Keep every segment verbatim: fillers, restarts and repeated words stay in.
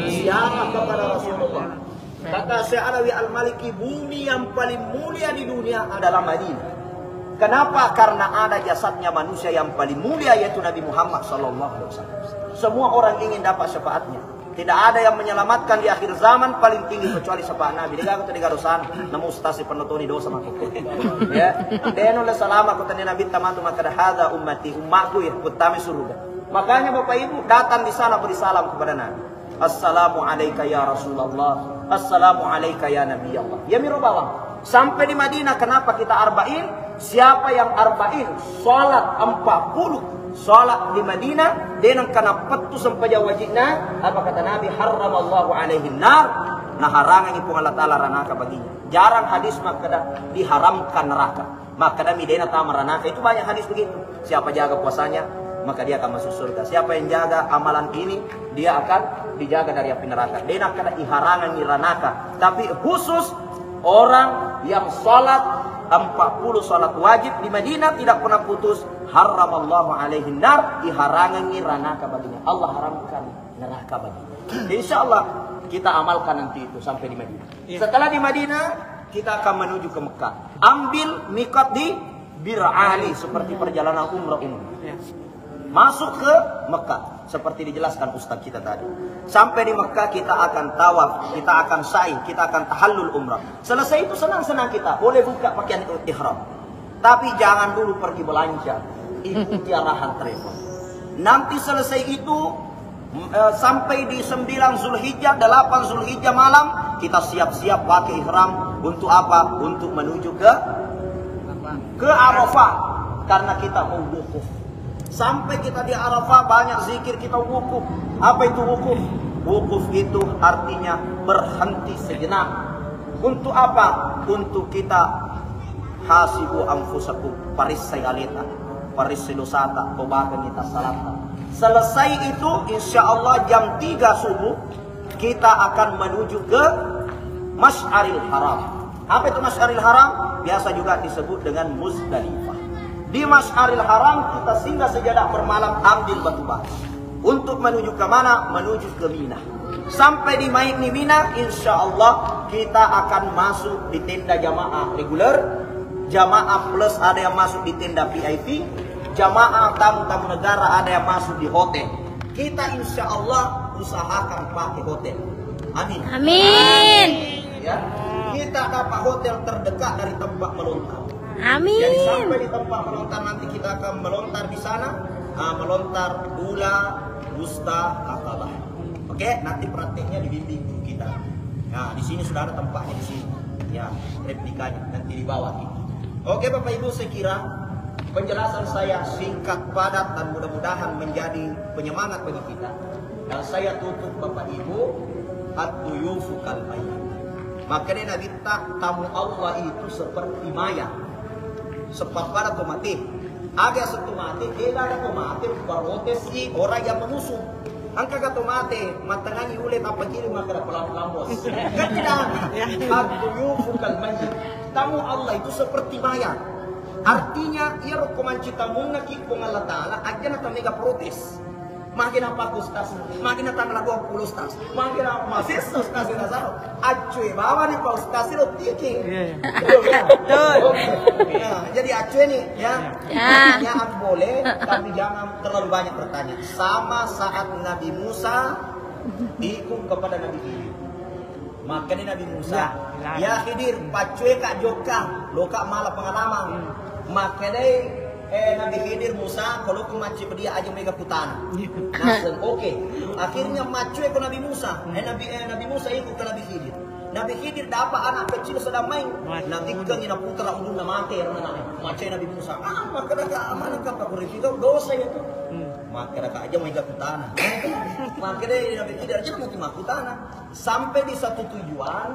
Ziarah kepada Rasulullah. Kata Syekh Alawi Al-Maliki, bumi yang paling mulia di dunia adalah Madinah. Kenapa? Karena ada jasadnya manusia yang paling mulia, yaitu Nabi Muhammad sallallahu alaihi wasallam. Semua orang ingin dapat syafaatnya. Tidak ada yang menyelamatkan di akhir zaman paling tinggi kecuali syafaat Nabi. Degaga tu dega dosana. Namu ustaz si penotoni dosa mako. Ya, deno le salama ko tadi Nabi tamatu maka hadza ummati, ummaku ya, utama surga. Makanya Bapak Ibu datang di sana beri salam kepada Nabi. Assalamu alaika ya Rasulullah. Assalamu alaika ya Nabi Allah. Ya miro bawang. Sampai di Madinah, kenapa kita arba'in? Siapa yang arba'in, salat empat puluh, salat di Madinah, denang kana pettu sempajang wajibna, apa kata Nabi? Harramallahu alaihin nar, naharangangi Puang Allah Ta'ala ranaka baginya. Jarang hadis makkeda diharamkan neraka. Makkeda mi dena tama ranaka. Itu banyak hadis begitu. Siapa jaga puasanya, maka dia akan masuk surga. Siapa yang jaga amalan ini, dia akan dijaga dari api neraka. Dena kada iharangangi ranaka. Tapi khusus orang yang salat empat puluh salat wajib di Madinah tidak pernah putus, harramallahu alaihin nar, iharangangi ranaka baginya. Allah haramkan neraka baginya. Insya Allah kita amalkan nanti itu sampai di Madinah. Iya. Setelah di Madinah, kita akan menuju ke Mekah. Ambil miqat di Bir Ali seperti perjalanan umrah umum. Iya. Masuk ke Mekah seperti dijelaskan ustaz kita tadi. Sampai di Mekah kita akan tawaf, kita akan sa'i, kita akan tahallul umrah. Selesai itu senang-senang kita, boleh buka pakaian ihram. Tapi jangan dulu pergi belanja, ikuti arahan travel. Nanti selesai itu, eh, sampai di sembilan Zulhijjah, delapan Zulhijjah malam, kita siap-siap pakai ihram. Untuk apa? Untuk menuju ke ke Arafah, karena kita mau wukuf. Sampai kita di Arafah, banyak zikir kita wukuf. Apa itu wukuf? Wukuf itu artinya berhenti sejenak. Untuk apa? Untuk kita hasibu anfusakum, parissai aleta, parissai dosata, tobakengngi tassalatta. Selesai itu, insya Allah jam tiga subuh, kita akan menuju ke Masy'aril Haram. Apa itu Masy'aril Haram? Biasa juga disebut dengan Muzdalifah. Di Masy'aril Haram kita singgah sejenak bermalam, ambil batu bara. Untuk menuju ke mana? Menuju ke Mina. Sampai di Mai-, di Mina, insya Allah kita akan masuk di tenda jamaah reguler, jamaah plus ada yang masuk di tenda V I P, jamaah tamu-tamu negara ada yang masuk di hotel. Kita insya Allah usahakan pakai hotel. Amin. Amin. Ya, kita dapat hotel terdekat dari tempat melontar. Amin. Jadi sampai di tempat melontar nanti kita akan melontar di sana, ah, melontar Ula, Wusta, Aqabah. Oke, nanti prakteknya dibimbing guru kita. Nah, di sini sudah ada tempatnya di sini. Ya, replikanya nanti di bawah itu. Oke, Bapak Ibu, saya kira penjelasan saya singkat, padat, dan mudah-mudahan menjadi penyemangat bagi kita. Dan saya tutup, Bapak Ibu, at-tuyufu kal mayyit. Makanya Nabi ta-, tamu Allah itu seperti mayat. Seperti pada tomate. Aga setu mate, eh, ada tomate, protes si orang yang mengusung. Angka ka tomate, matangangi ule tappa kiri maka dapat lambos. Kan tidak ada. At-tuyufu kal mayyit. Tamu Allah itu seperti mayat. Artinya, ia rokko manci tamunna ki Puang Allah Ta'ala, aja na tamega protes. Magi na Pak Ustaz, magi na tanggal dua puluh Ustaz, magi na masessa Ustaz na saro. Accue bawa ni Pak Ustaz lo tiki. Iya, iya. Betul. Oke. Nah, jadi accue ni, ya. Ya. Ya, boleh, tapi jangan terlalu banyak bertanya. Sama saat Nabi Musa ikut kepada Nabi Khidir. Makkedai Nabi Musa, "Ya, ya Khidir, paccueka jokka, loka mala pengalaman." Hmm. Makkedai, eh, Nabi Khidir, "Musa, kalau ku macci pedia aja mega kutana." Naseng, oke. Akhirnya maccue ko Nabi Musa. Hmm. Eh, Nabi, eh, Nabi Musa ikut ke Nabi Khidir. Nabi Khidir dapat anak kecil sedang main. Waduh. Nabi kengi na putra ulunna mate, rona nana. Maccue Nabi Musa, "Ah, makkeda ka, mana ka Pak Guru itu dosa itu." Hmm. Makkeda ka aja mega kutana. Makkeda Nabi Khidir aja mungkin makkutana. Sampai di satu tujuan,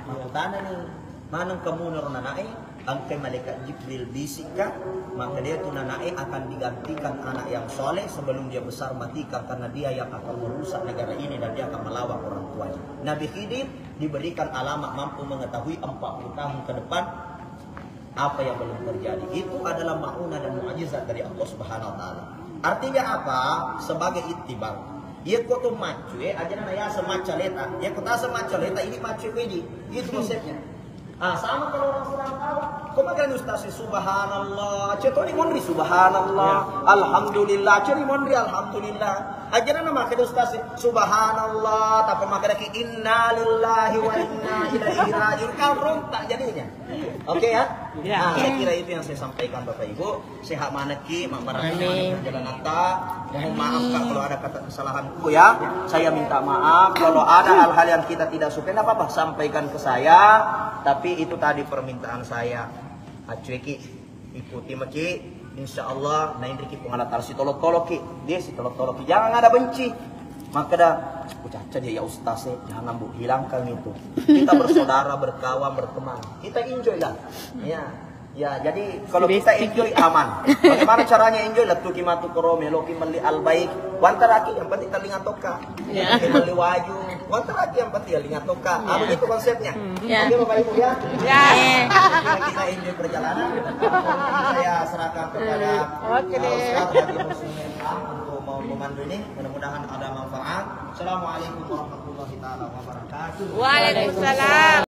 makkutana ni, maneng kamu nero nanae, angkai malaikat Jibril bisikka, maka dia tu nanae akan digantikan anak yang soleh sebelum dia besar matikan karena dia yang akan merusak negara ini dan dia akan melawan orang tuanya. Nabi Khidir diberikan alamat mampu mengetahui empat puluh tahun ke depan apa yang belum terjadi. Itu adalah maunah dan mukjizat dari Allah Subhanahu wa Ta'ala. Artinya apa? Sebagai ittibar. Iya ko to maccu, eh, aja na yaseng macca leta. Iya ko taseng macca leta, ini maccu ko ini. Itu konsepnya. Ah, sama kalau orang sedang tahu. Kok makan ustaz, subhanallah. Cetoni mondri subhanallah. Alhamdulillah. Cetoni mondri alhamdulillah. Aja na makan ustaz, subhanallah. Tapi makan lagi innalillahi wa inna ilaihi rajiun. Kan rontak jadinya. Oke ya? Ya. Nah, saya kira itu yang saya sampaikan Bapak Ibu. Sehat manekki, mabbarakkaki manekki perjalananta. Mohon maaf, Kak, kalau ada kata kesalahanku ya. Saya minta maaf. Kalau ada hal-hal yang kita tidak suka, tidak apa-apa, sampaikan ke saya. Tapi itu tadi permintaan saya. Accueki, ikuti maki. Insya Allah, nainriki Puang Allah Ta'ala sitolong-tolongki. Dia sitolong-tolongki. Jangan ada benci. Makkeda, "Ucacca dia ya Ustaz, eh. Jangan, Bu, hilangkan itu. Kita bersaudara, berkawan, berteman. Kita enjoy lah." Ya. Ya, jadi kalau kita enjoy, aman. Bagaimana caranya enjoy? Lettuki matu koro, meloki melli Albaik. Wantaraki, yang penting telinga toka. Ya. Meloki melli waju. Wantaraki, yang penting telinga toka. Ah, begitu konsepnya. Ya. Oke, Bapak Ibu ya. Ya. Kita enjoy perjalanan. Saya serahkan kepada, uh, Ustaz Haji Muslim untuk mau memandu ini. Mudah-mudahan ada manfaat. Assalamualaikum warahmatullahi taala wabarakatuh. Waalaikumsalam.